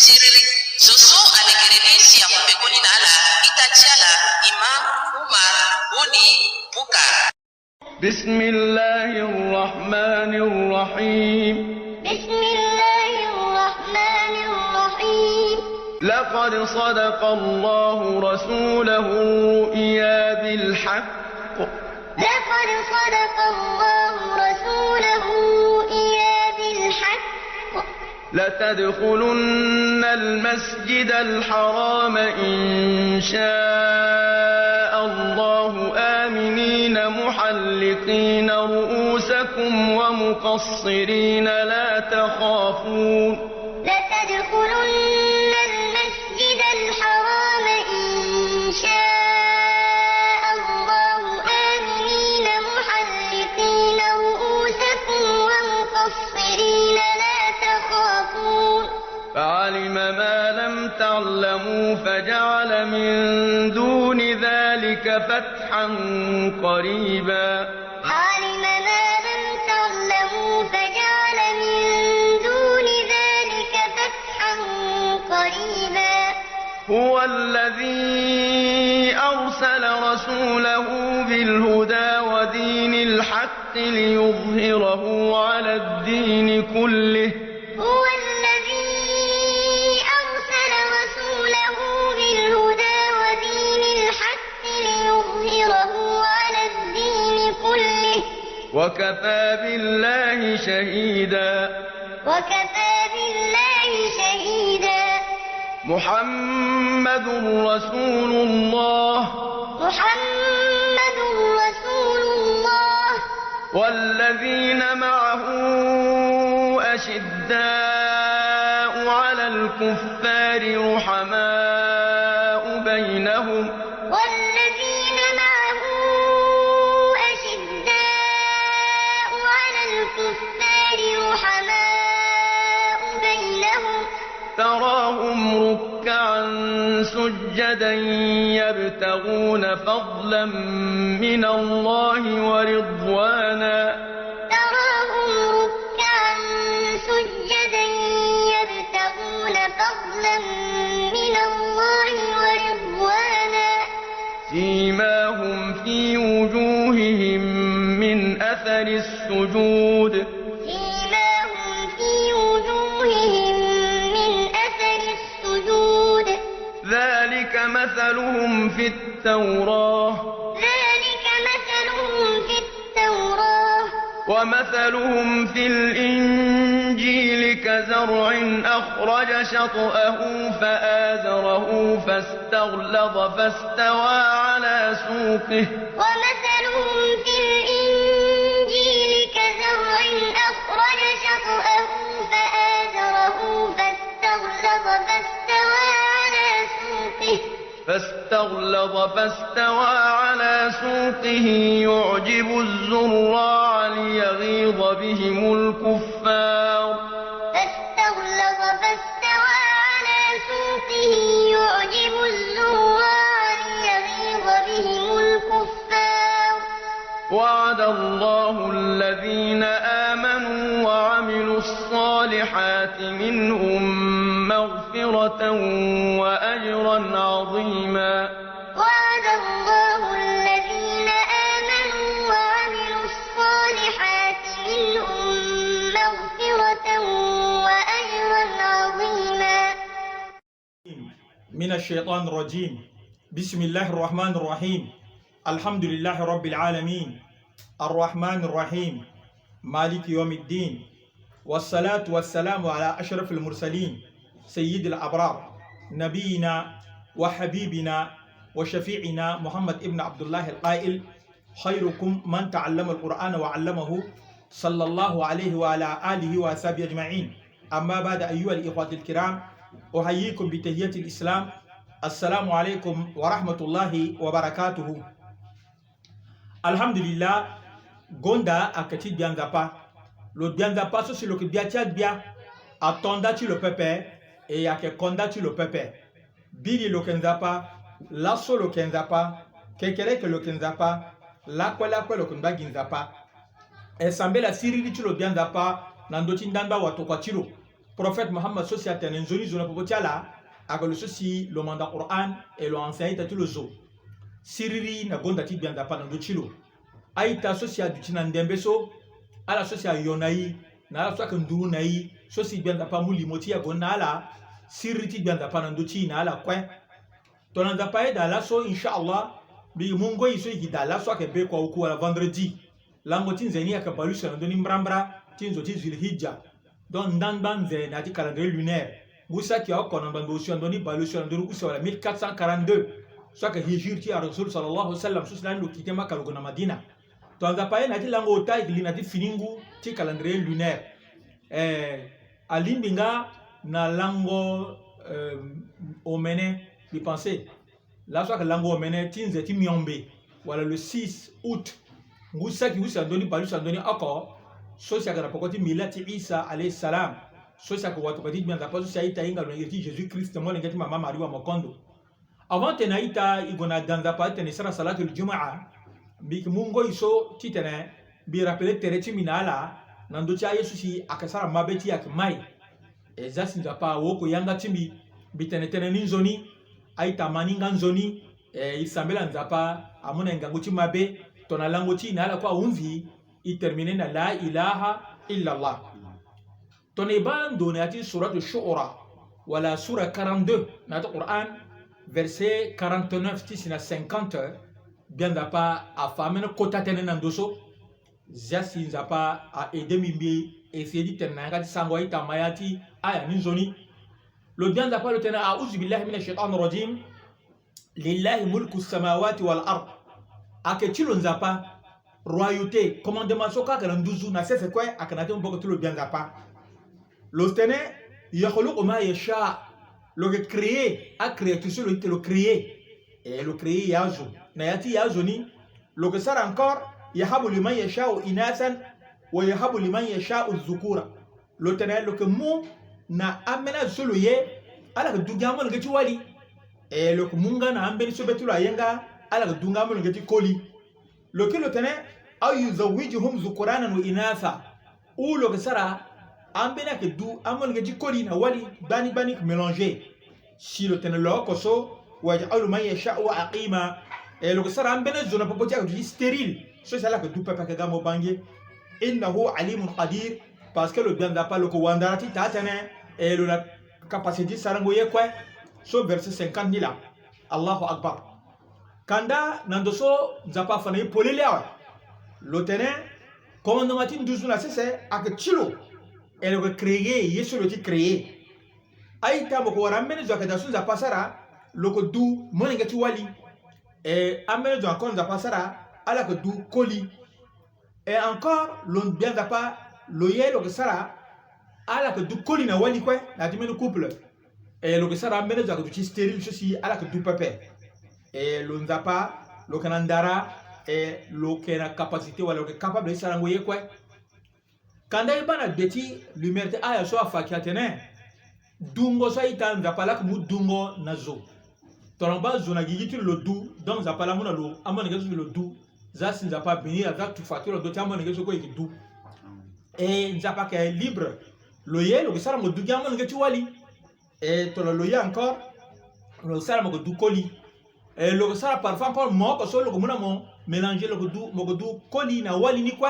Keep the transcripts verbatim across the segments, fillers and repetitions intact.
Terere. Zo so alekere ni si amu pekoni na ala, ita ti ala, Imam Umar Boni Bukar. بسم الله الرحمن الرحيم. بسم الله الرحمن الرحيم. لقد صدق الله رسوله الرؤيا بالحق. لقد صدق الله رسوله الرؤيا بالحق. لتدخلن المسجد الحرام إن شاء الله آمنين محلقين رؤوسكم ومقصرين لا تخافون. لتدخلن المسجد الحرام إن شاء الله آمنين محلقين رؤوسكم ومقصرين لا تخافون. فعلم ما لم تعلموا فجعل من دون ذلك فتحا قريبا. فعلم ما لم تعلموا فجعل من دون ذلك فتحا قريبا. هو الذي أرسل رسوله بالهدى ودين الحق ليظهره على الدين كله. هو الذي أرسل رسوله بالهدى ودين الحق ليظهره على الدين كله. وكفى بالله شهيدا. وكفى بالله شهيدا. محمد رسول الله. محمد رسول الله. والذين معه أشداء على الكفار رحماء بينهم. والذين معه أشداء على الكفار رحماء بينهم. تراهم ركعا سجدا يبتغون فضلا من الله ورضوانا. تراهم ركعا سجدا يبتغون فضلا من الله ورضوانا. سيماهم في وجوههم من أثر السجود. سيماهم في وجوههم من أثر السجود. ذلك مثلهم في التوراة. ذلك مثلهم في التوراة. ومثلهم في الإنجيل كزرع أخرج شطأه فآزره فاستغلظ فاستوى على سوقه. ومثلهم في الإنجيل كزرع أخرج شطأه فآزره فاستغلظ فاستوى على سوقه. فاستغلظ فاستوى على سوقه يعجب الزراع ليغيظ بهم الكفار. فاستغلظ فاستوى على سوقه يعجب الزراع ليغيظ بهم الكفار. وعد الله الذين آمنوا وعملوا الصالحات منهم مغفرة وأجرا عظيما. وعد الله الذين آمنوا وعملوا الصالحات منهم مغفرة وأجرا عظيما. من الشيطان الرجيم. بسم الله الرحمن الرحيم. الحمد لله رب العالمين. الرحمن الرحيم. مالك يوم الدين. والصلاة والسلام على أشرف المرسلين سيد الأبرار نبينا وحبيبنا وشفيعنا محمد ابن عبد الله القائل: خيركم من تعلم القرآن وعلمه، صلى الله عليه وعلى آله وأصحابه أجمعين. أما بعد، أيها الإخوة الكرام، أحييكم بتحية الإسلام. السلام عليكم ورحمة الله وبركاته. Alhamdulillah, gonda ayeke ti Gbia Nzapa. Lo Gbia Nzapa so si lo yeke gbia ti agbia, ato nda ti lo pepe, e ayeke ko nda ti lo pepe. Biri lo yeke Nzapa, laso lo yeke Nzapa, kekereke lo yeke Nzapa, lakue lakue lo yeke ngba gi Nzapa. E sambela siriri ti lo Gbia Nzapa na ndö ti ndangba watokua ti lo. Prophète Mohammed so si atene nzoni zo na popo ti ala, aka lo so si lo manda Qur'an, e lo enseigner ita ti lo zo siriri na gonda ti Gbia Nzapa na ndö ti lo. A-ita so si aduti na ndembe so, ala so si ayo na e, na ala so ayeke nduru na e, so si Gbia Nzapa amu limo ti e ague ni na ala, siriri ti Gbia Nzapa na ndö ti e na ala kue. Tongana Nzapa ayeda laso, inshallah, mbi yeke mu ngoi so e yeke daa laso ayeke be kua oku wala vendredi. Lango ti nze ni ayeke bale use na ndö ni mbrambra ti nzo ti Zulhidja. Donc ndangba nze na ya ti calendrier lunaire. Ngu saki oko na ngbangbe osio na ndö ni bale osio na ndö ni use wala mille quatre cent quarante-deux. So ayeke hijir ti Ar-Rasul sallallahu alayhi wa sallam, so si lani lo kite Maka lo gue na Madina. Tongana Nzapa aye na ya ti lango ota, e yeke li na ya ti fini ngu ti calendrier lunaire. Eh, alingbi nga na lango, eh, omene, mbi pense. Laso ayeke lango omene ti nze ti miombe, wala le six août. Ngu saki use na ndö ni bale use na ndö ni oko. So si ayeke na peko ti mila ti Isa alayhi salam. So si ayeke watokua ti Gbia Nzapa so si a-ita ahinga lo na iri ti Jésus Christ molenge ti mama Marie wamokondo. Avant titene a-ita e gue na da Nzapa titene e sara salatul jumaa, mbi yeke mu ngoi so titene mbi rappeler tere ti mbi na ala na ndö ti aye so si ayeke sara mabe ti e ayeke mai. E zia si Nzapa awooko yanga ti mbi, mbi tene tënë ni nzoni, a-ita ama ni nga nzoni, e, e sambela Nzapa amu na e ngangu ti mabe, tongana lango ti e na ala kue ahunzi, e terminer na la ilaha illallah. Tongana e baa ndo na ya ti Suratu Shu'ara, wala sura quarante-deux na ya ti Qur'an, verset quarante-neuf ti si na cinquante, Gbia Nzapa afa ambeni kota tënë na ndo so. Zia si Nzapa a aidé mbi, mbi essayer ti tene na yanga ti sango a-ita ama ya ti aya ni nzoni. Lo Gbia Nzapa lo tene, أعوذ بالله من الشيطان الرجيم. لله ملك السماوات والأرض. Ayeke ti lo Nzapa. Royauté, commandement so kâ ayeke na nduzu na sese kue ayeke na ya ti maboko ti lo Gbia Nzapa. Lo tene, يخلق ما يشاء. Lo yeke créer acréature so lo ye ti tene lo créer. E lo créer e azo. Na ya ti e azo ni, lo yeke sara encore, يهب لمن يشاء إناثا ويهب لمن يشاء الذكور. Lo tene lo yeke mu na ambeni azo so lo ye, ala yeke du gi amolenge ti wali. E lo yeke mu nga na ambeni so be ti lo aye nga, ala yeke du nga amolenge ti koli. Lo kiri lo tene, أو يزوجهم ذكرانا وإناثا. Ou lo yeke sara ambeni ayeke du amolenge ti koli na wali gbani gbani, yeke mélanger. Si lo tene lo oko so, ويجعل من يشاء عقيما. E lo yeke sara ambeni zo na popo ti e ayeke du ti stérile. So si ala yeke du pepe ayeke ga mo bange. إنه عليم قدير. Parce que lo Gbia Nzapa lo yeke wandara ti taa tënë. E lo na capacité ti sarango ye kue. So verset cinquante ni laa. Allahu Akbar. Kanda na ndo so Nzapa afa na e polele awe. Lo tene, commandement ti nduzu na sese ayeke ti lo. E lo yeke créer ye so lo ye ti créer. A-ita mo yeke wara ambeni zo ayeke daa so Nzapa asara, lo yeke du molenge ti wali. E ambeni zo encore Nzapa asara, ala yeke du koli. E encore, lo Gbia Nzapa, lo ye lo yeke sara, ala yeke du koli na wali kue, na ya ti mbeni couple. E lo yeke sara ambeni zo ayeke duti stérile so si ala yeke du pepe. E lo Nzapa, lo yeke na ndara, e lo yeke na capacité wala lo yeke capable ti sarango ye kue. Kanda e baa na gbe ti lumière ti aya so afa ayeke atene, dungo so a-ita Nzapa laa ayeke mu dungo na zo. Tongana lo baa zo na gigi ti lo lo du, donc Nzapa laa amu na lo amolenge so si lo du. Zia si Nzapa abénir, azia tufa ti lo na ndö ti amolenge so kue e yeke du. E Nzapa ayeke libre. Lo ye lo yeke sara mo du gi amolenge ti wali. E tongana lo ye encore, lo sara mo yeke du koli. E lo yeke sara parfois encore mo oko so lo yeke mu na mo mélanger, lo yeke du, mo yeke du koli na wali ni kue.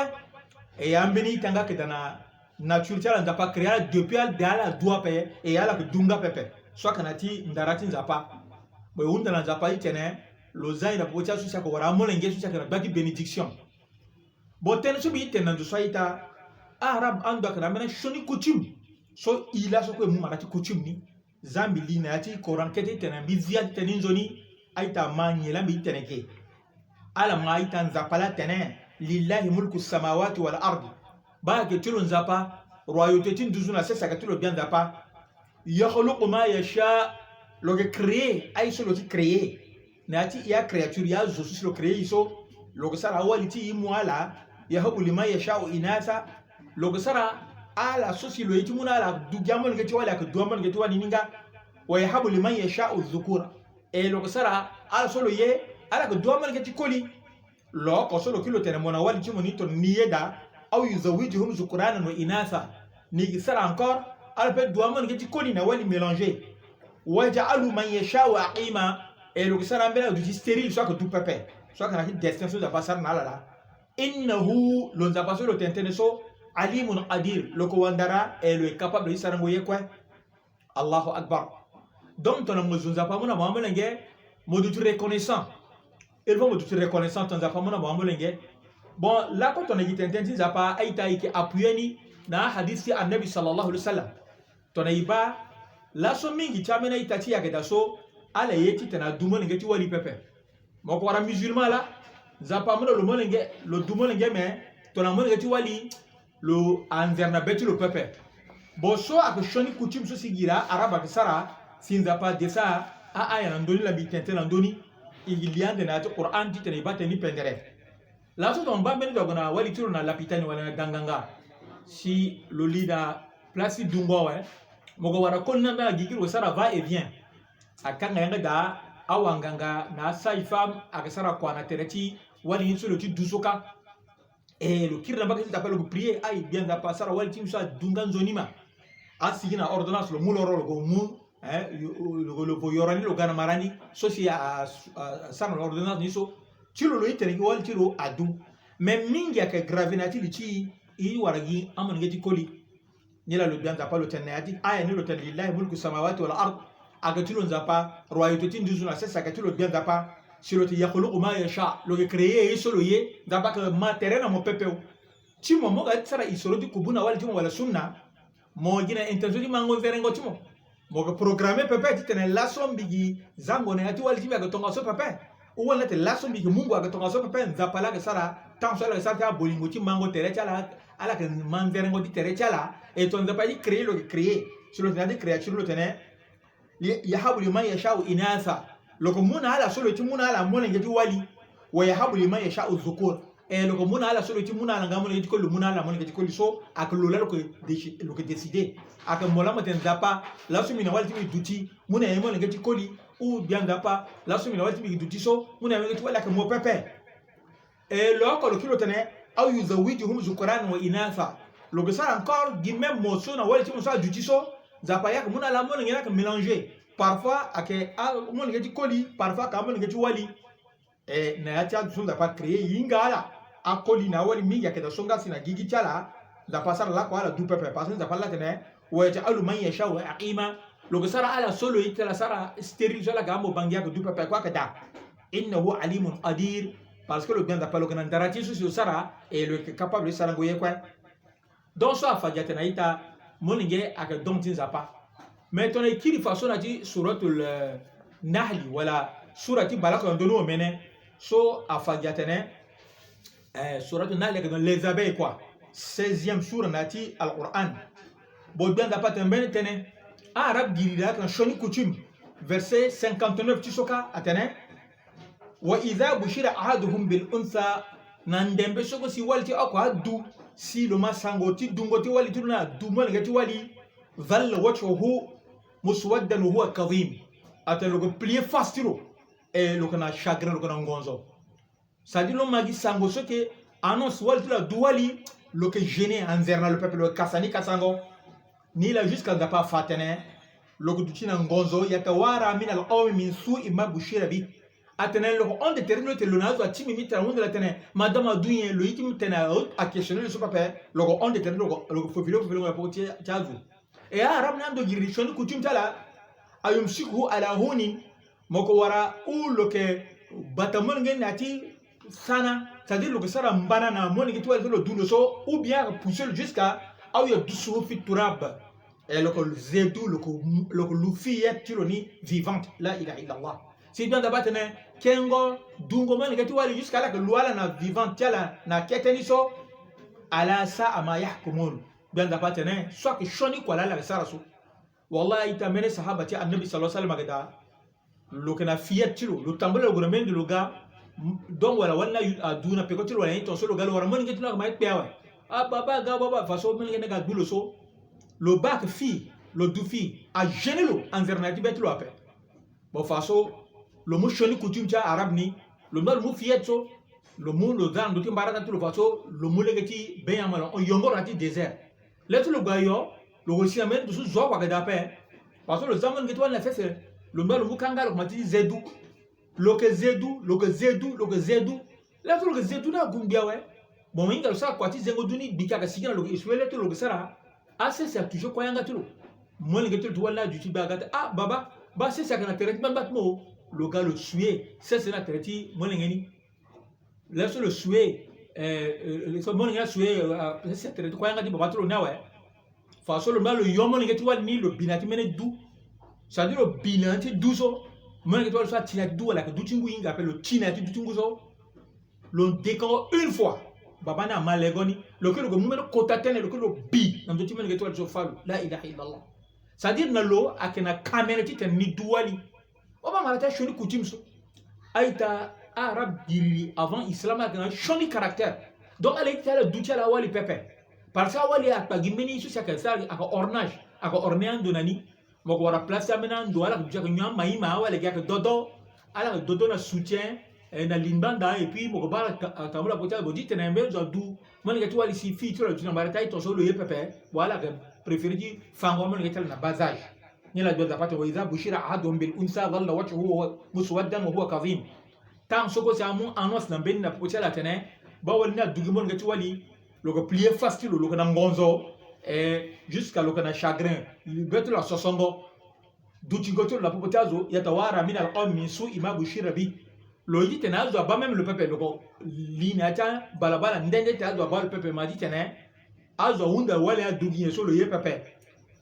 E ambeni ita nga ayeke daa na nature ti ala, Nzapa créer ala depuis ala daa ala du ape, e ala yeke du nga pepe. So ayeke na ya ti ndara ti Nzapa. Bon, e hunda na Nzapa ti tene lo zia e na popo ti aso si ayeke wara amolenge so si ayeke na gba ti bénédiction. Bon, tënë so mbi ye ti tene na ndo so a-ita, Arabe ando ayeke na ambeni asioni coutume. So e laso kue e mu mara ti coutume ni. Zia mbi li na ya ti Coran kete ti tene mbi zia ti tene ni nzoni. A-ita ma nyen laa mbi ye ti tene ge. Ala ma a-ita Nzapa laa atene, لله ملك السماوات والأرض. Baa ayeke ti lo Nzapa, royauté ti nduzu na sese ayeke ti lo Gbia Nzapa. يخلق ما يشاء. Lo yeke créer aye so lo ye ti créer. Na ya ti e acréature, e azo so si lo créer e so, lo yeke sara awali ti e mu ala. يهب لمن يشاء إناثا. Lo yeke sara ala so si lo ye ti mu na ala du gi amolenge ti wali, ayeke du amolenge ti wali ni nga. ويهب لمن يشاء الذكور. E lo yeke sara ala so lo ye, ala yeke du amolenge ti koli. Lo oko so lo kiri lo tene mo na wali ti mo ni tongana ni yeda, أو يزوجهم ذكرانا وإناثا. Ni yeke sara encore Ala pe du amolenge ti koli na wali mélanger. Wa yaj'alu man yasha'u aqima. E lo ke sara ambeni aduti stérile so ake du pepe. So ake na ti destin so Nzapa asara na ala laa. Innahu, lo Nzapa so lo tene tënë so, alimun qadir, lo ke wandara, e lo est capable ti sarango ye kue. Allahu akbar. Donc tongana mo zo Nzapa amu na mo amolenge, mo duti reconnaissant. Il faut mo duti reconnaissant tongana Nzapa amu na mo amolenge. Bon, lakue tongana gi tene tënë ti Nzapa a-ita, e ke appuyer ni na ahadith ti Annabi sallallahu alayhi wa sallam. Tongana e baa, laso mingi ti ambeni a-ita ti yageda so ala ye titene adu molenge ti wali pepe. Mo ke wara musulman laa, Nzapa amu na lo molenge, lo du molenge, me tongana molenge ti wali, lo anzere na be ti lo pepe. Bon, so ake sioni coutume so si gi laa arabe ake sara, si Nzapa adesa a-aya na ndö ni la mbi tene tënë na ndö ni, e gi li ande na ya ti Qur'an titene e baa tënë ni pendere. Laso tongana mo baa mbeni zo ague na wali ti lo na lapitani wala na danganga, si lo li na place ti dungo awe, mo ke wara koli ni anda na gigi lo ke sara va et vient. Akanga yanga daa, awanganga na asage-femme ake sara kua na tere ti wali ni so lo ti du so kâ. E lo kiri na mbage ti Nzapa, lo ke prier, ayi, Gbia Nzapa, sara wali ti mbi so adu nga nzoni ma. Asigi na ordonnance, lo mu loro, lo ke mu, hein, yo-, lo ke, lo ke yoro ni, lo ga na mara ni so si a, a, asara na ordonnance ni so. Ti lo, lo itene gi wali ti lo adu. Mais mingi ake grave na ya ti li ti e, e wara gi amolenge ti koli. Nilaa lo Gbia Nzapa lo tene na ya ti aya ni, lo tene: lillahi mulku samawati wal ard. Ayeke ti lo Nzapa, royauté ti nduzu na sese ayeke ti lo Gbia Nzapa. Si lo tene yakhluqu ma yasha, lo yeke créer ye so lo ye. Nzapa ayeke ma tere na mo pepe. Ti mo, mo ga ti sara isoro ti kubu na wali ti mo wala sunna, mo gi na intention ti mango nzerengo ti mo. Mo yeke programmer pepe titene laso mbi gi zango na ya ti wali ti mbi ayeke tongaso pepe. Ou wala na ti laso mbi yeke mungo ayeke tongaso pepe, Nzapa laa ayeke sara, temps so ala yeke sara ti abolingo ti mango tere ti ala, ala yeke ma nzerengo ti tere ti ala. E tongana Nzapa ye ti créer, lo yeke créer. Si lo tene ya ti créature, lo tene: yahabu liman yashau inatha. Lo yeke mu na ala so lo ye ti mu na ala molenge ti wali. Wa yahabu liman yashau dhukur. E lo yeke mu na ala so lo ye ti mu na ala nga molenge ti koli, lo mu na ala molenge ti koli. So ayeke lo laa lo yeke déci-, lo yeke décider. Ayeke mo laa mo tene: Nzapa, laso mbi na wali ti mbi duti, mu na ye molenge ti koli. Ou bien Nzapa, laso mbi na wali ti mbi duti so, mu na ye molenge ti wali. Ayeke mo pepe. E lo oko lo kiri lo tene: aw yuzawijuhum dhukuran wa inatha. Lo yeke sara encore gi même mo so na wali ti mo so aduti so, Nzapa ye ayeke mu na ala amolenge ni ayeke mélanger. Parfois ayeke amolenge ti koli, parfois ayeke amolenge ti wali. E na ya ti azo so Nzapa acréer, e hinga ala. Akoli na awali mingi ayeke daa so nga si na gigi ti ala, Nzapa asara lakue ala du pepe. Parce que Nzapa laa atene: wa yaj'alu man yashau aqima. Lo yeke sara ala so lo ye ti ala sara stérile, so ala yeke amo bangi ayeke du pepe kue ayeke daa. Innahu alimun qadir. Parce que lo Gbia Nzapa lo yeke na ndara ti ye so si lo sara, e lo yeke capable ti sarango ye kue. Donc so afa gi atene na ita, molenge ayeke don ti Nzapa. Mais tongana e kiri faso na ya ti Suratul, eh, Nahli, wala sura ti baleoko na ndö ni omene, so afa gi atene, eh, Suratul Nahli ayeke dans les abeilles quoi. Seizième sura na ya ti Alquran. Bon, Gbia Nzapa atene mbeni tënë. A-Arabe giri daa ayeke na sioni coutume. Verset cinquante-neuf ti so kâ atene: wa idha bushira ahaduhum bil untha, na ndembe so kue si wali ti oko adu, si lo ma sango ti dungo ti wali ti lo ni adu molenge ti wali, dhalla wajhuhu muswaddan wa huwa kadhim. Atene lo yeke plier face ti lo, e lo yeke na chagrin, lo yeke na ngonzo. C'est-à-dire lo ma gi sango so yeke annonce wali ti lo adu wali, lo yeke gêner, anzere na lo pepe, lo yeke kasa ni kasango. Ni laa jusqu'à Nzapa afa atene lo yeke duti na ngonzo, yatawara min al qawmi min su'i ma bushira bi. Atene lo yeke hon tere ti lo, tene lo na azo ati mbi, mbi tene ahunda la tene madame adu nyen, lo ye ti mbi tene a-, aquestionner lo so pepe, lo yeke hon tere ti lo, lo yeke faufile faufile na peko ti, ti azo. E a-Arabe ni ando giri sioni coutume ti ala, ayumsikuhu ala hunin, mo yeke wara ou lo yeke bata molenge ni na ya ti sana, c'est-à-dire lo yeke sara mbana na molenge ti wali so lo du lo so, ou bien ayeke pousser lo jusqu'à aw yadussuhu fi turab. E lo yeke zedu, lo yeke, lo yeke lu fille ti lo ni vivante. La ilaha illallah. Si Gbia Nzapa atene kengo dungo molenge ti wali jusqu'à ala yeke lu ala na vivante ti ala na kete ni so, ala sa'a ma yahkumun. Gbia Nzapa atene so ayeke sioni kua laa ala yeke sara so. Wallahi a-ita, mbeni sahaba ti Annabi sallallahu alaihi wasallam ayeke daa, lo yeke na fillette ti lo, lo tambula lo gue na mbeni ndo lo ga, m-, donc wala wani laa adu na peko ti lo wala nyen, tongaso lo ga lo wara molenge ti lo ayeke ma ye kpe awe. Ah baba, ga baba, faso molenge ni aga gbu lo so. Lo baa ayeke fille, lo du fille, agêner lo, anzere na ya ti be ti lo ape. Bon, faso lo mu sioni coutume ti a-Arabe ni, lo mu, lo mu fillette so, lo mu lo za na ndö ti mbaraka ti lo, faso lo mu lege ti benyama lo hon yongoro na ya ti désert. Le ti lo gue ayo, Lo ko si na mbeni dusu zo oko ayeke daa ape. Parce que lo za molenge ti wali na sese. Lo mbi lo mu kanga lo koma ti zedu. Lo yeke zedu, lo yeke zedu, lo yeke zedu. Laso lo yeke zedu ni agu ngbi awe. Bon, mo hinga lo sara kua ti zengo du ni gbiki ayeke sigi na lo yeke esue le ti lo yeke sara. Asese atouché kue ayanga ti lo. Molenge ti lo ti wali ni aduti gba aga ti ah baba, baa sese ayeke na tere ti gbangba ti mo. Lo ga lo sue sese na tere ti molenge ni. Laso lo sue, eh, eh, so molenge ni asue, eh, sese tere ti kue ayanga ti baba ti lo ni awe. Fa so lo mbi lo yo molenge ti wali ni lo bi na ya ti mbeni du. C'est-à-dire lo bi na ya ti du so. Molenge ti wali so ati na ya ti du wala ayeke du ti ngu hinga ape, lo ti na ya ti du ti ngu so. Lo dekango une fois. Baba ni ama lego ni. Lo kiri lo ke mu mbeni kota tënë, lo kiri lo bi na ndö ti molenge ti wali so fâ lo. La ilaha illallah. C'est-à-dire na lo ayeke na kamere titene ni du wali. Baba mara ti asioni coutume so. A-ita, Arabe giriri avant Islam ayeke na asioni caractère. Donc ala ye ti ala du ti ala awali pepe. Parce que awali akpa gi mbeni so si ayeke sara, ayeke ornage, ayeke orné ando na ni. Mo ko wara place ti ambeni ando, ala yeke duti ayeke nyon ama ima, awali gi ayeke dodo. Ala yeke dodo na soutien, eh, na lingbanda, et puis mo ko baa ala ta-, atambula na poti ala, mo di tene mbeni zo adu. Molenge ti wali si fille ti lo aduti na mara ti aye tongaso lo ye pepe. Bon, ala yeke préféré ti fango amolenge ti ala na bas âge. Ni la gbia Nzapa atene: وإذا بشر أحدهم بالأنثى ظل وجهه مسودا وهو كظيم. Ntango so kue si amu annonce na mbeni na popo ti ala atene baa wali ni adu gi molenge ti wali, lo yeke plier face ti lo, lo yeke na ngonzo, eh, jusqu'à lo yeke na chagrin. Be ti lo asosongo. Dutingo ti lo na popo ti azo, يتوارى من القوم من سوء ما بشر به. Lo ye ti tene azo abaa même lo pepe, lo ko li na ya ti abalabala nde nde ti azo abaa lo pepe, ma ti tene azo ahunda wali adu gi nyen so lo ye pepe.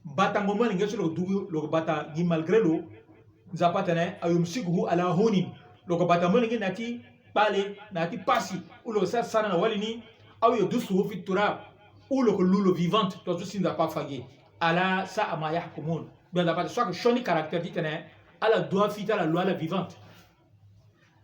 Batango molenge so lo ko du, lo ko bata gi malgré lo. Nzapa atene: أيمسكه على هون. Lo ko bata molenge na ya ti kpale, na ya ti pasi, ou lo ko sara sana na wali ni, أو يدسه في التراب, ou lo ko lu lo vivante, tongaso si Nzapa afa gi. ألا ساء ما يحكمون. Gbia Nzapa atene so ayeke sioni caractère ti tene ala du afille ti ala, lu ala vivante.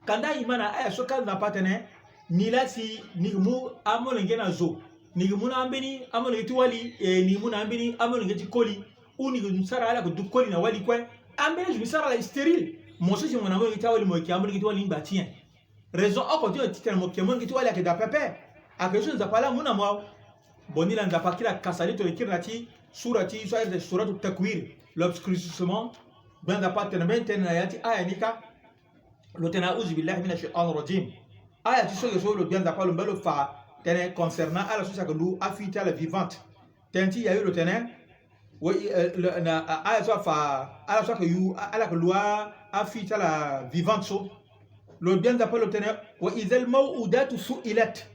Kanda e ma na aya so ka Nzapa atene, ni laa si ni ke mu amolenge na zo, ni ke mu na ambeni amolenge ti wali, eh, ni ke mu na ambeni amolenge ti koli, ou ni ke sara ala ke du koli na wali kue. Ambeni zo ni sara ala stérile. Mo so si mo na amolenge ti awali, mo yeke amolenge ti wali ni ngba ti nyen? Raison oko ti lo ti tene mo yeke amolenge ti wali ayeke daa pepe. Ayeke so Nzapa laa amu na mo. Bon, ni laa Nzapa akiri akasa ni tongana e kiri na ya ti sura ti so ayeke suratu Takwir, l'obscurcissement. Gbia Nzapa atene mbeni tënë na ya ti aya ni ka. Lo tene: أعوذ بالله من الشيطان الرجيم. Aya ti so ye so lo gbia Nzapa lo mbi lo fa tënë concernant ala so si ayeke lu afille ti ala vivante. Tënë ti yayu lo tene, wa, eh, le, na, a, ala so afa, ala so ayeke yu, a, ala yeke lu a, afille ti ala vivante so. Lo gbia Nzapa lo tene: وإذا الموءودة سئلت.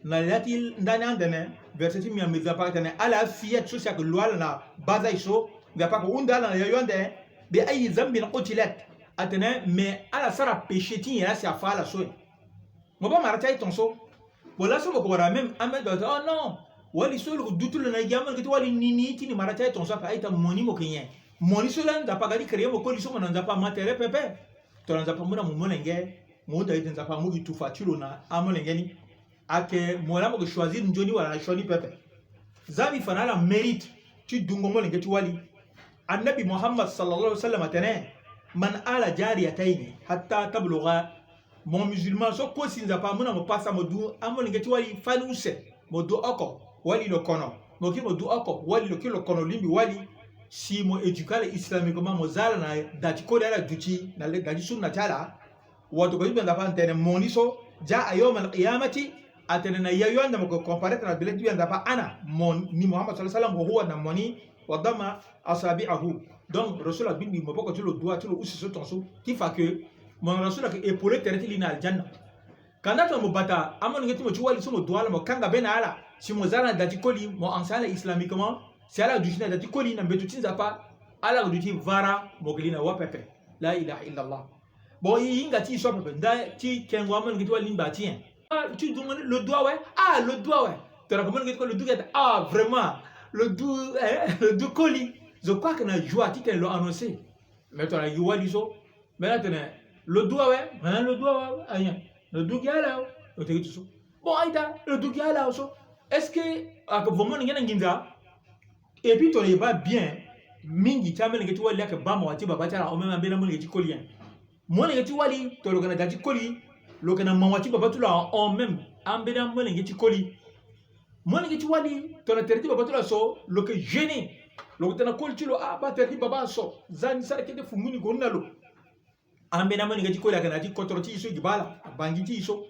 Na ya ti ndani andene, verset ti mia mbi Nzapa atene ala afillette so si ayeke lu ala na bas âge so, Nzapa ayeke hunda ala na yayu ande. بأي ذنب قتلت. Atene mais ala sara péché ti nyen laa si afa ala so e? Mo baa mara ti aye tongaso. Bon, laso mo ko wara même ambeni do atene: oh non, wali so lo ko du ti lo na gi amolenge ti wali ni ni ti ni mara ti aye tongaso ape. A-ita, mo ni mo yeke nyen? Mo ni so laa Nzapa aga ti créer mo koli so, mo na Nzapa ama tere pepe. Tongana Nzapa amu na mo molenge, mo hunda ete Nzapa amu gi tufa ti lo na amolenge ni. Ayeke mo laa mo yeke choisir nzoni wala na sioni pepe. Za mbi fa na ala mérite ti dungo molenge ti wali. Annabi Muhammad صلى الله عليه وسلم atene: من آل جاريتين حتى تبلغا. Mo musulman so kue si Nzapa amu na mo pasa mo du amolenge ti wali fani use, mo du oko, wali lo kono, mo kiri mo du oko, wali lo kiri lo kono lingbi wali. Si mo éduquer ala islamiquement, mo za ala na da ti koli ala duti na le, da ti sunna ti ala. Wato ko ti gbia Nzapa atene mo ni so, جاء يوم القيامة, atene na yayu ande mo ko comparaître na bele ti gbia Nzapa, أنا, mo ni Muhammad صلى الله عليه وسلم, وهو, na mo ni, وضم أصابعه. Donc Rasul agbingbi maboko ti lo, dua ti lo use so tongaso, ti fa ke mo na Rasul ayeke épaulé tere ti li na aljanna. Kanda tongana mo bata amolenge ti mo ti wali so mo dua ala, mo kanga be na ala, si mo za ala na da ti koli, mo enseigner ala islamiquement, si ala duti na da ti koli na mbeto ti Nzapa, ala yeke duti vara, mo yeke li na wa pepe. La ilaha illallah. Bon, e hinga ti e so apepe nda ti kengo amolenge ti wali ni ngba ti nyen? Ah, ti dungo ni lo du awe. Ah, lo du awe. Tongana ko molenge ti koli lo du gete. Ah, vraiment. Lo du, eh, lo du koli. Zo kue ayeke na joie titene lo annoncer. Mais tongana gi wali so, mbeni atene lo du awe, hein, lo du awe, ayen, lo du gi ala o, lo tene gi ti so. Bon, a-ita, lo du gi ala o so. Est-ce que ayeke vo molenge na nginza? Et puis tongana e baa bien, mingi ti amolenge ti wali ayeke baa mawa ti baba ti ala hon même ambeni amolenge ti koli nyen. Molenge ti wali tongana lo yeke na da ti koli, lo yeke na mawa ti baba ti lo ahon même ambeni amolenge ti koli. Molenge ti wali tongana tere ti baba ti lo aso, lo yeke gêné. Lo yeke tene na koli ti lo, ah, baa tere ti baba aso, za ni sara kete funguni gue ni na lo. Ambeni amolenge ti koli ayeke na ya ti kodro ti e so e gi baa ala, abangi ti e so.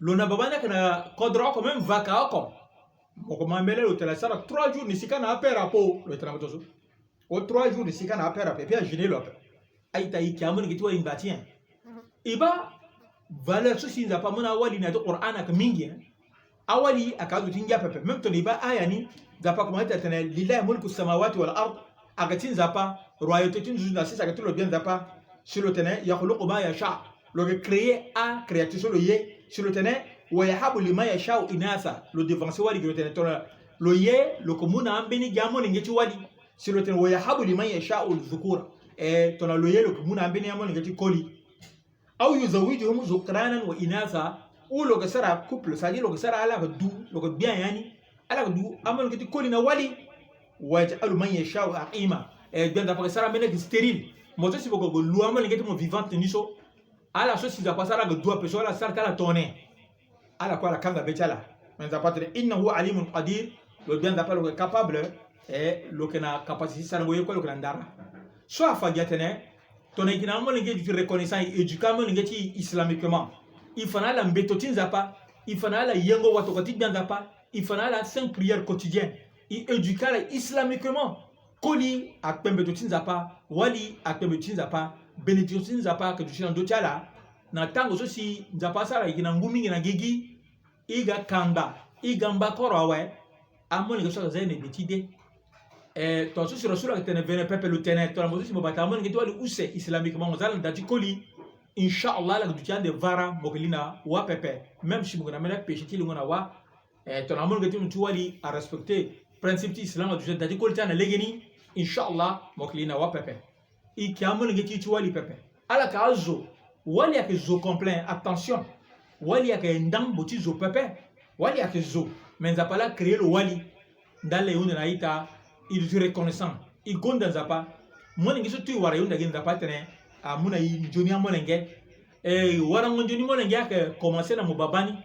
Lo na baba ni ayeke na kodro oko, même vaka oko. Mo ko ma mbele lo tene asara trois jours ni sika na apere apo, lo tene na moto so. O trois jours ni sika na apere ape, puis ajeûner lo ape. A-ita, e ke amolenge ti wali ngba ti nyen? E baa valeur so si Nzapa amu na awali na ya ti Qur'an ayeke mingi, hein. Awali ayeke azo ti ngia pepe. Même tongana e baa aya ni, Nzapa akomanse ti tene, lillahi mulku samawati wal ard, ayeke ti Nzapa, royauté ti nduzu na sese ayeke ti lo gbia Nzapa. Si lo tene, yakhluqu ma yasha, lo yeke créer acréature so lo ye. Si lo tene, wa yahabu liman yashau inatha, lo devancer wali gi lo tene tongana lo ye, lo yeke mu na ambeni gi amolenge ti wali. Si lo tene, wa yahabu liman yashau dhukura, e tongana lo ye, lo yeke mu na ambeni amolenge ti koli. Aw yuzawijuhum dhukranan wa inatha, ou lo yeke sara couple, c'est-à-dire lo yeke sara ala yeke du, lo yeke gbia ya ni, ala yeke du amolenge ti koli na wali. Wa yaj'alu man yashau aqima, e gbia Nzapa yeke sara ambeni ayeke stérile. Mo so si mo yeke lu amolenge ti mo vivante ni so, ala so si Nzapa asara ala yeke du ape so, ala sara ti ala tongana nyen? Ala kue ala kanga be ti ala. Me Nzapa atene, innahu alimun qadir, lo gbia Nzapa lo yeke capable, e lo yeke na capacité ti sarango ye kue, lo yeke na ndara. So afa gi atene, tongana e gi na amolenge e duti reconnaissant, e éduquer amolenge ti e islamiquement. E fa na ala mbeto ti Nzapa, e fa na ala yengo watokua ti gbia Nzapa, e fa na ala cinq prières quotidiennes, e éduquer ala islamiquement. Koli akpe mbeto ti Nzapa, wali akpe mbeto ti Nzapa, bénédiction ti Nzapa ayeke duti na ndö ti ala. Na tango so si Nzapa asara e gi na ngu mingi na gigi, e ga kanda, e ga mbakoro awe, amolenge so ayeke za e na gbe ti de. E, tongana so si Rasul ayeke tene vene pepe, lo tene tongana mo so si mo bata amolenge ti wali use islamiquement, mo za ala na da ti koli, inshallah ala yeke duti ande vara, mo yeke li na wa pepe. Même si mo yeke na mbeni apéché ti lingo na wa, e tongana amolenge ti mo ti wali arespecter principe ti islam, aduti na da ti koli ti ala na legeni, inshallah mo yeke li na wa pepe. E ke amolenge ti e ti wali pepe. Ala yeke azo. Wali ayeke zo complet, attention. Wali ayeke ndambo ti zo pepe. Wali ayeke zo. Me Nzapa laa acréer lo wali. Ndali e hunda na a-ita, e duti reconnaissant. E gonda Nzapa. Molenge so tout e wara e hunda gi Nzapa atene amu na e nzoni amolenge. E, warango nzoni molenge ayeke commencer na mo baba ni.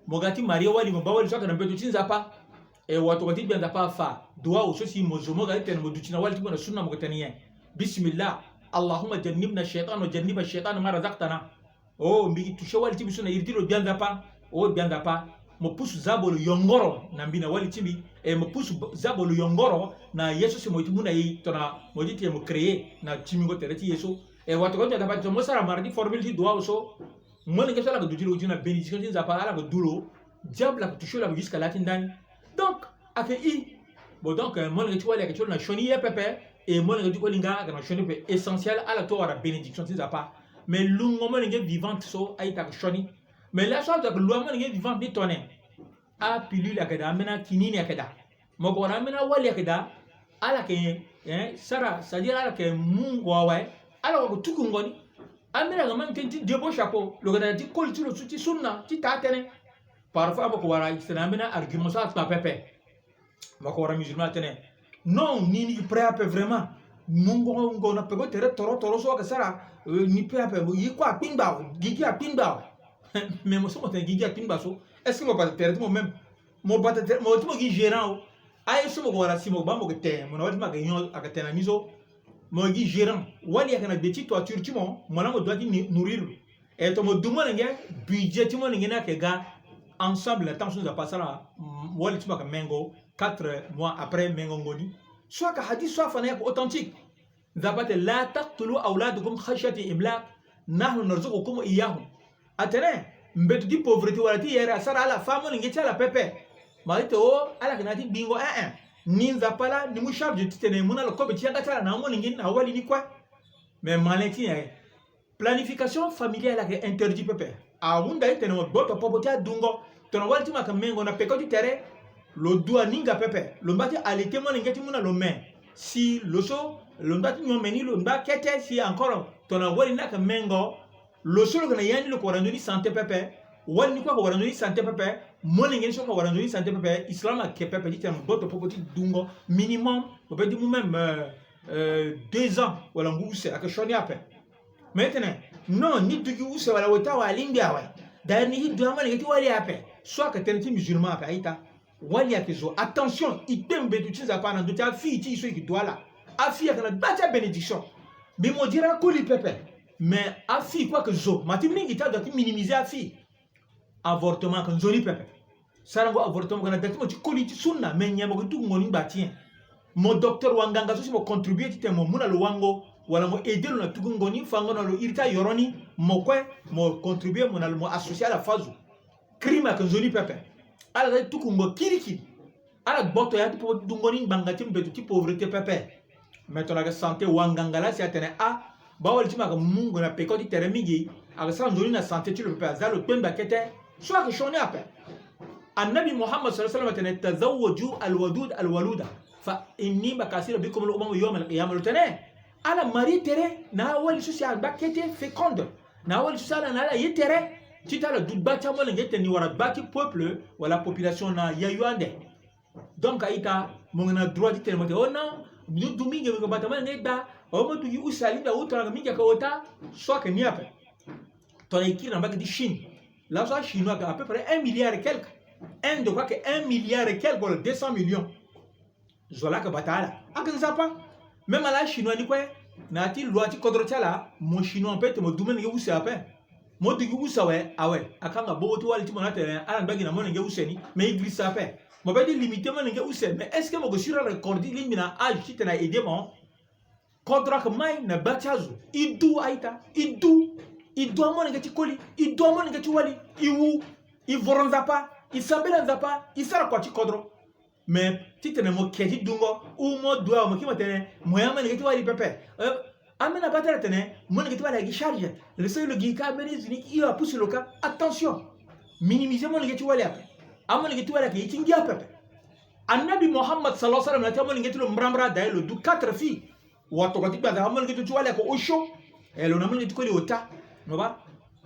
Mo ga ti marie wali, mo baa wali so ayeke na mbeto ti Nzapa. E, watokua ti gbia Nzapa afa. Duwau so si mo zo, mo ga ti tene mo duti na wali ti mo na sunna, mo yeke tene nyen? Bismillah. Allahumma jannibna shaitan wa janniba shaitan ma razaqtana. Oh, mbi toucher wali ti mbi so na iri ti lo gbia Nzapa. Oh, gbia Nzapa, mo pusu zabolo yongoro na mbi na wali ti mbi. E, mo pusu b-, zabolo yongoro na ye so si mo ye ti mu na e tongana mo ye ti tene mo créer na timingo tere ti ye so. E, watokua ti gbia Nzapa, tongana mo sara mara ti formule ti duwau so, molenge so ala yeke duti lo, duti na bénédiction ti Nzapa, ala yeke du lo. Diable ayeke toucher lo ape jusqu'à la ti ndani. Donc ayeke i. Bon, donc, euh, molenge ti wali ayeke ti lo na sioni ye pepe. E molenge ti koli nga ayeke na sioni pepe. Essentiel ala to wara bénédiction ti Nzapa. Mais lungo molenge vivante so a-ita ayeke sioni. Mais laso azo ayeke lu amolenge vivante ni tongana nyen? Apilule ayeke daa, ambeni akinini ayeke daa. Mo ko wara ambeni awali ayeke daa. Ala yeke, hein, sara, c'est-à-dire ala yeke mungo awe. Ala ko yeke tukungo ni. Ambeni ayeke même tënë ti débauche apo. Lo yeke na ya ti koli ti lo so ti sunna ti taa tënë. Parfois mo ko wara e tene ambeni argument so akpa pepe. Mo ko wara musulman atene, non, ni, ni prêt ape vraiment. Mungo ngo na peko tere toro toro so ayeke sara, euh, ni prêt ape, ye kue akpingba awe, gigi akpingba awe. Mais mo so mo tene gigi akpingba so, est-ce que mo bata tere ti mo même? Mo bata tere, mo ti mo gi gérant o. Aye so mo ko wara si mo baa mo yeke tene, mo na wali ti mo ayeke nyon, ayeke tene na ni so. Mo gi gérant. Wali ayeke na gbe ti toiture ti mo, mo laa mo doit ti ni-, nourrir lo. E tongana mo du molenge, budget ti molenge ni ayeke ga ensemble na temps so Nzapa asara, mm, wali ti mo ayeke mengo, quatre mois après mengo ngoni. So ayeke hadith so afa na e ayeke authentique. Nzapa atene, la taqtulu awladakum khashyata imlaq, nahnu narzuqukum wa iyyahum. Atene mbeto ti pauvreté wala ti yere asara ala fâ amolenge ti ala pepe. Ma ti tene o, ala yeke na ya ti gbingo, eh eh. Ni Nzapa laa ni mu charge ti tene mu na ala kobe ti yanga ti ala na amolenge ni na awali ni kue. Mais malin ti nyen? Planification familiale ayeke interdit pepe. Ahunda ti tene mo gboto popo ti adungo. Tongana wali ti mo ayeke mengo na peko ti tere, lo du aninga pepe. Lo mba ti allaiter molenge ti mu na lo me. Si lo so lo mba ti nyon me ni, lo mba kete si encore tongana wali ni ayeke mengo, lo so lo yeke na ya ni lo yeke wara nzoni santé pepe. Wali ni kue ayeke wara nzoni santé pepe. Molenge ni so ayeke wara nzoni santé pepe. Islam ayeke pepe ti tene mo gboto popo ti dungo. Minimum mo peut ti mu même, euh, euh, deux ans wala ngu use, ayeke sioni ape. Mais tene, non, ni du gi use wala weta awe, alingbi awe. D'ailleurs ni ti du amolenge ti wali ape. So ayeke tënë ti musulman ape, a-ita. Wali ayeke zo. Attention, e kpe mbeto ti Nzapa na ndö ti afille ti e so e yeke du ala. Afille ayeke na gba ti abénédiction. Mbi mo diri akoli pepe. Mais afille kue ayeke zo. Ma ti mingi ti azo ayeke minimiser afille. Avortement ayeke nzoni pepe. Sarango avortement mo yeke na da ti mo ti koli ti sunna, mais nyen mo yeke duku ngon ni ngba ti nyen? Mo docteur wanganga so si mo contribuer titene mo mu na lo wango, wala mo aider lo na tuku ngon ni, fango na lo iri ti ayoro ni, mo kue mo contribuer mo na lo, mo associer ala fâ zo. Crime ayeke nzoni pepe. Ala za ti tuku ngo kirikiri. Ala gboto ya ti po ti dungo ni ngbanga ti mbeto ti pauvreté pepe. Mais tongana ayeke santé wanganga laa si atene a, bawali ti mo ayeke mungo na peko ti tere mingi, ayeke sara nzoni na santé ti lo pepe, aza lo kpengba kete. So ayeke sioni ape. Annabi Muhammad sallallahu alaihi wasallam atene: "Tazawwaju alwadud alwaluda, fa inni makasira bikum al umam yawm al qiyamah." Lo tene ala marie tere na awali so si agba kete, féconde, na awali so si ala na ala ye tere, ti tene ala du gba ti amolenge, tene ni wara gba ti peuple wala population na yayu ande. Donc a-ita, mo yeke na droit ti tene mo tene: "Oh non, mbi du mingi, mbi yeke bata amolenge gba, oh mo du gi use alingbi awu tongana mingi ayeke ota." So ayeke ni ape. Tongana e kiri na mbage ti Chine, laso achinois ayeke à peu près un milliard et quelque. Inde kue ayeke un milliard et quelque wala deux cents millions. Zo laa ayeke bata ala, ayeke Nzapa. Même ala achinois ni kue, na ya ti loi ti kodro ti ala, mo chinois ape tene mo du molenge use ape. Mo du gi use awe, awe, akanga bobo ti wali ti mo ni atene ala ngba gi na molenge use ni. Mais e girisa ape. Mo peut ti limiter molenge use, mais est-ce que mo yeke sûr ala yeke kori ti lingbi na âge titene a aider mo? Kodro ayeke mai na gba ti azo. E du a-ita, e du. E du amolenge ti koli, e du amolenge ti wali, e wu, e voro Nzapa, e sambela Nzapa, e sara kua ti kodro. Mais titene mo ke ti dungo, ou mo du awe, mo kiri mo tene mo ye amolenge ti wali pepe. Eh, ambeni abaa ti ala atene molenge ti wali agi charge. Lo so lo gi ka, ambeni zo ni hio apusu lo ka. Attention. Minimiser molenge ti wali ape. Amolenge ti wali ayeke ye ti ngia pepe. Annabi Muhammad sallallahu alaihi wasallam na ya ti amolenge ti lo mbrambra, d'ailleurs lo du quatre filles. Watokua ti Gbia Nzapa amolenge ti wali ayeke osio. Eh, lo na amolenge ti koli ota. Mo baa?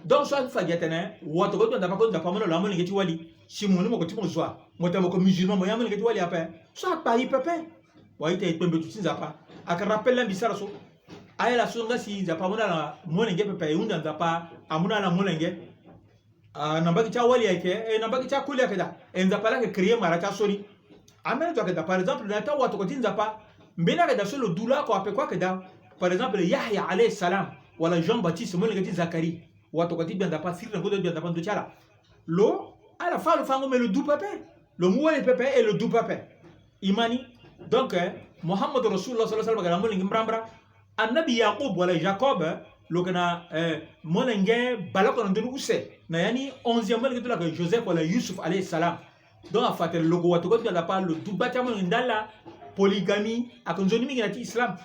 Donc so afa gi atene watokua ti Gbia Nzapa koli, Nzapa amolenge, lo amolenge ti wali. Si mo ni mo yeke ti mo zo wa, mo tene mo yeke musulman, mo ye amolenge ti wali ape. So akpa e pepe. Wa a-ita, e kpe mbeto ti Nzapa. Ayeke rappel laa mbi sara so. Aye laso nga si Nzapa amu na ala molenge pepe, e hunda Nzapa amu na ala molenge. Ah, na mbage ti awali ayeke, eh, na mbage ti akoli ayeke daa. Eh, Nzapa laa ayeke créer mara ti asioni. Ambeni azo ayeke daa, par exemple, na ya ti awatokua ti Nzapa, mbeni ayeke daa so lo du laoko ape kue ayeke daa. Par exemple, Yahya alayhi salam, wala Jean Baptiste, molenge ti Zacharie. Watokua ti Gbia Nzapa asiri na ngu ti Gbia Nzapa ndö ti ala. Lo, ala fâ lo fango, me lo du pepe. Lo mu wali pepe, e lo du pepe. Imani. Donc, eh, Muhammadu Rasulullah sallallahu alaihi wasallam ayeke na molenge mbrambra. Annabi Yakub wala Jacob, eh, lo yeke na, eh, molenge baleoko na ndö ni use. Na ya ni onzième molenge ti lo ayeke Joseph wala Yusuf alayhi salam. Donc afa atene lo gue watokua ti Gbia Nzapa, lo du gba ti amolenge ndali laa. Polygamie ayeke nzoni mingi na ya ti Islam.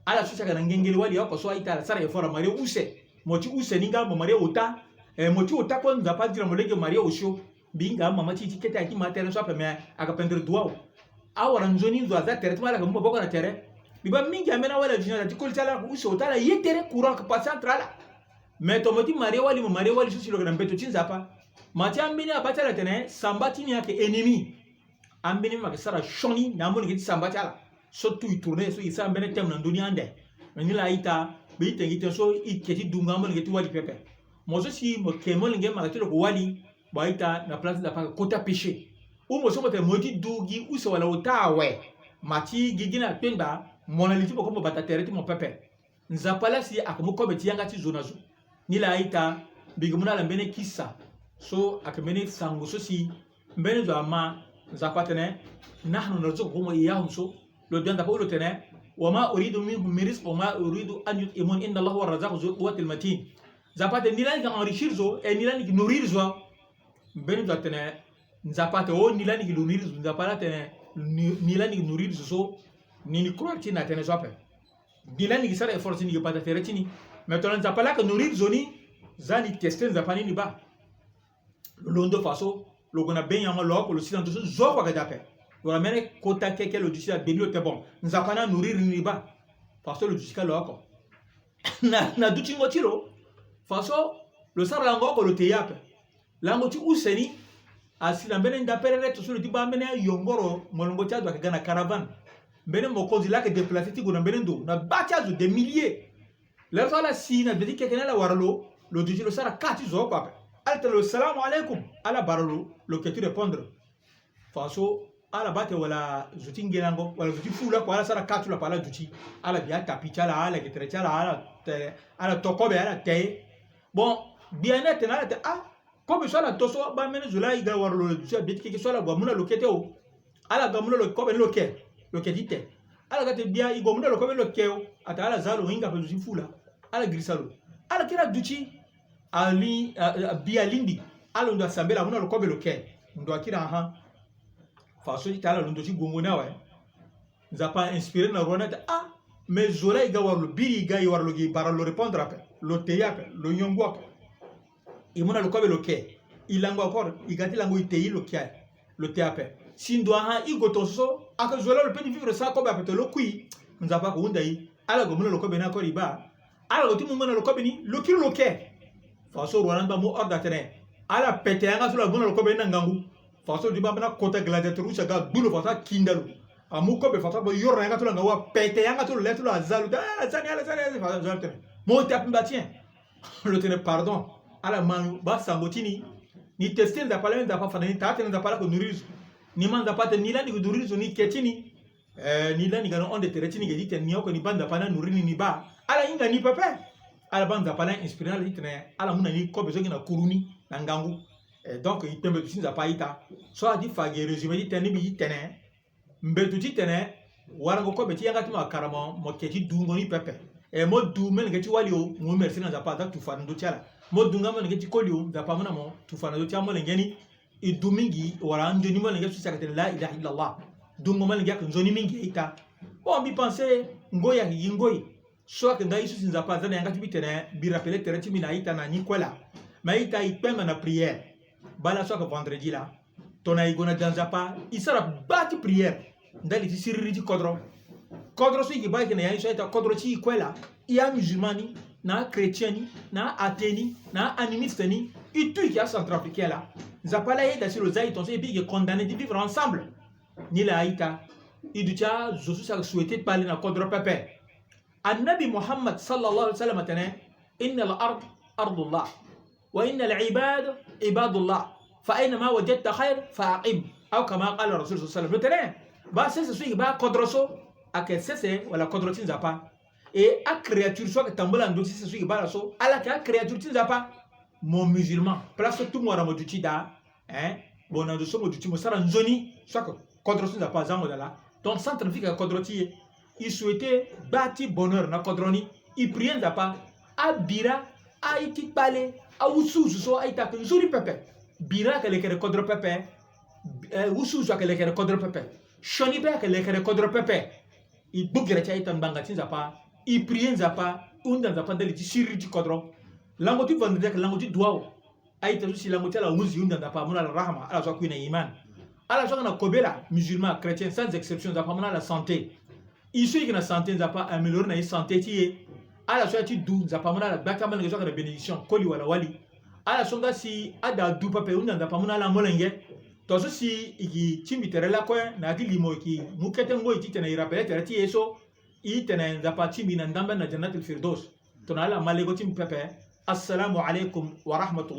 Ala so si ayeke na ngengele wali oko so a-ita, ala sara effort amarie use. Mo ti use ni nga mo marie ota. Eh, mo ti ota kue Nzapa adiri na mo lege marie osio. Mbi hinga amama ti e ti kete ayeke ti ma tere so ape, me ayeke pendere duwau. Awara nzoni zo aza tere ti mo, ala yeke mu maboko na tere. Mbi baa mingi ambeni awali adunia na ya ti koli ti ala ayeke use ota, ala ye tere, courant ayeke passe entre ala. Me tongana mo ye ti marie wali, mo marie wali so si lo yeke na mbeto ti Nzapa. Ma ti ambeni abaa ti ala atene samba ti ni ayeke ennemi. Ambeni mbi yeke sara sioni na amolenge ti samba ti ala. So tout e tourner so e sara mbeni thème na ndö ni ande. Me ni laa a-ita, mbi ti tene gi tënë so e ke ti dungo amolenge ti wali pepe. Mo so si mo ke molenge mara ti lo yeke wali, bon a-ita, na place ti Nzapa ayeke kota péché. Ou mo so mo tene mo ye ti du gi use wala ota awe, ma ti gigi ni akpengba, mo na li ti mo kue mo bata tere ti mo pepe. Nzapa laa si ayeke mu kobe ti yanga ti zo na zo. Ni laa a-ita, mbi yeke mu na ala mbeni kisa so ayeke mbeni sango so si mbeni zo ama. Nzapa atene: "Nahnu narzuqukum wa iyyahum." So lo Gbia Nzapa awe lo tene: "Wa ma uridu minhum min rizq wa ma uridu an yut'imun, inna Allaha huwa razaqu zul quwwatil matin." Nzapa atene ni laa ni yeke enrichir zo, e ni laa ni yeke nourrir zo. Mbeni zo atene, Nzapa atene: "Oh, ni laa ni yeke nourrir zo." Nzapa laa atene: "Ni, ni laa ni yeke nourrir zo so, ni, ni croire ti ni na tënë so ape. Ni laa ni yeke sara effort ti ni, ni yeke bata tere ti ni." Mais tongana Nzapa laa ayeke nourrir zo ni, za ni teste Nzapa ni ni baa. Lo londo faso, lo gue na be nyango lo oko, lo si na ndö so zo oko ayeke daa ape. Lo na mbeni kota keke, lo duti na gbe ni, lo tene bon, Nzapa ni anourrir ni ni baa. Faso lo duti ka lo oko. Na, na dutingo ti lo, faso lo sara lango oko, lo te ye ape. Lango ti use ni asi na mbeni nda perere, to so lo ti baa mbeni ayongoro molongo ti ado ayeke ga na caravane. Mbeni mokonzi laa ayeke déplacer ti gue na mbeni ndo na gba ti azo des milliers. Lere so ala si na gbe ti keke ni, ala wara lo, lo duti lo sara ka ti zo oko ape. Ala tene lo: "Salamu alaikum." Ala bara lo, lo ke ti répondre. Fa so ala baa tene wala zo ti ngelango wala zo ti fulu oko, ala sara ka ti lo ape, ala duti. Ala bi atapi ti ala, ala getere ti ala, ala te, ala to kobe, ala te. Bon, gbia ni atene ala tene ah, kobe so ala to so, abaa mbeni zo laa e ga wara lo duti, abia ti keke so ala gue amu na lo kete o. Ala ga amu na lo kobe ni lo ke, lo ke ti te. Ala ga tene gbia, e gue amu na lo kobe ni lo ke o. Atene ala za lo hinga ape, zo ti fulu laa. Ala girisa lo. Ala kiri aduti. Ali, a, a, bi alingbi. Alondo asambela, amu na lo kobe lo ke. Ndo akiri aha. Fa so ti tene ala londo ti gongo ni awe. Nzapa inspiré na roi ni atene ah, mais zo laa e ga wara lo, biri e ga e wara lo, gi e bara lo répondre ape, lo te ye ape, lo yongu ape. E mu na lo kobe lo ke. E lango encore, e ga ti lango e te ye lo ke aye. Lo te ape. Si ndo aha e gue tongaso so, ake zo laa lo peut ti vivre sans kobe ape, tene lo kui. Nzapa ako hunda e. Ala gue amu na lo kobe ni encore e baa. Ala gue ti mu na lo kobe ni, lo kiri lo ke. Fa so roi ni aba amu ordre atene ala pete yanga ti lo, amu na lo kobe ni na ngangu. Fa so lo ti baa mbeni akota gladiateur use aga agbu lo, fa so akinda lo. Amu kobe, fa so aba yoro na yanga ti lo na ngangu, apete yanga ti lo, le ti lo aza lo, ah, zani ala, zani ala, fa so aza lo tene. Mo te ape mba ti nyen? Lo tene pardon. Ala ma baa sango ti ni. Ni teste Nzapa, ala, Nzapa afa na ni, taa tene Nzapa ala ko nourrir zo. Ni ma Nzapa atene ni lani ko nourrir zo, ni ke ti ni. Eh, ni lani ga na honde tere ti ni ge ti tene ni oko ni baa Nzapa ni anourrir ni, ni baa. Ala hinga ni pepe. Ala baa Nzapa laa inspiré na ala ti tene ala mu na ni kobe so gi na kuru ni na ngangu. Eh, donc e kpe mbeto ti Nzapa a-ita. So ala ti fa ge résumé ti tënë ni mbi ti tene. Mbeto ti tene warango kobe ti yanga ti mo akara mo, mo ke ti dungo ni pepe. Eh, mo du molenge ti wali o, mo mu merci na Nzapa, aza tufa na ndö ti ala. Mo du nga molenge ti koli o, Nzapa amu na mo tufa na ndö ti amolenge ni. E du mingi wala anzoni molenge so si ayeke tene la ilaha illallah. Dungo molenge ayeke nzoni mingi a-ita. Bon, mbi pensé ngoi ayeke gi ngoi. So ayeke nga ye so si Nzapa aza na yanga ti mbi tene mbi rappelé tere ti mbi na a-ita na ni kue laa. Mais a-ita e kpengba na prière. Baa laso ayeke vendredi laa. Tongana e gue na da Nzapa e sara baa ti prière. Ndali ti siriri ti kodro. Kodro so e yeke baa e yeke na ya ni so a-ita, kodro ti e kue laa. E amusulman ni, na achrétien ni, na athée ni, na animiste ni, e tout e yeke acentrafricain laa. Nzapa laa ayeda si lo za e tongaso et puis e yeke condamné ti vivre ensemble. Ni laa a-ita, e duti azo so si ayeke souhaité kpale na kodro pepe. Annabi Muhammad sallallahu alaihi wasallam atene, inna al ard ardullah. Wa inna al ibad ibadullah. Fa aina ma wajadta khair fa aqim. Aw kama qala Rasul sallallahu alaihi wasallam. Lo tene, baa sese so e baa kodro so, ayeke sese wala kodro ti Nzapa. E acréature so ayeke tambula na ndö ti sese so e baa la so, ala yeke acréature ti Nzapa. Mo musulman, place so tu mo wara mo duti daa. Hein? Bon, na ndo so mo duti mo sara nzoni so ayeke kodro so Nzapa aza mo daa laa. Donc centrafrique ayeke kodro ti e. E souhaité baa ti bonheur na kodro ni. E prié Nzapa. Abira, aye ti kpale, awusuwusu so a-ita ayeke nzoni pepe. Bira ayeke lekere kodro pepe. Eh, wusuwusu ayeke lekere kodro pepe. Sioni be ayeke lekere kodro pepe. E gbu gere ti a-ita ngbanga ti Nzapa. E prié Nzapa. E hunda Nzapa ndali ti siriri ti kodro. Lango ti vendredi ayeke lango ti duwawu. A-ita so si lango ti ala ahunzi, e hunda Nzapa amu na ala rahma, ala so akui na iman. Ala so ayeke na kobela, musulman, chrétien, sans exception, Nzapa amu na ala santé. E so e yeke na santé, Nzapa amélioré na e santé ti e. Ala so aye ti du, Nzapa amu na ala gbata molenge so ayeke na bénédiction, koli wala wali. Ala so nga si ada adu pepe, e hunda Nzapa amu na ala molenge. Tongaso si e yeke tingbi tere lakue na ya ti limo, e yeke mu kete ngoi titene e rappelé tere ti e so. E tene Nzapa atingbi na ndambe na Jannatul Firdaus. Tongana ala ma lego ti mbi pepe. Assalamu alaikum wa rahmatullah.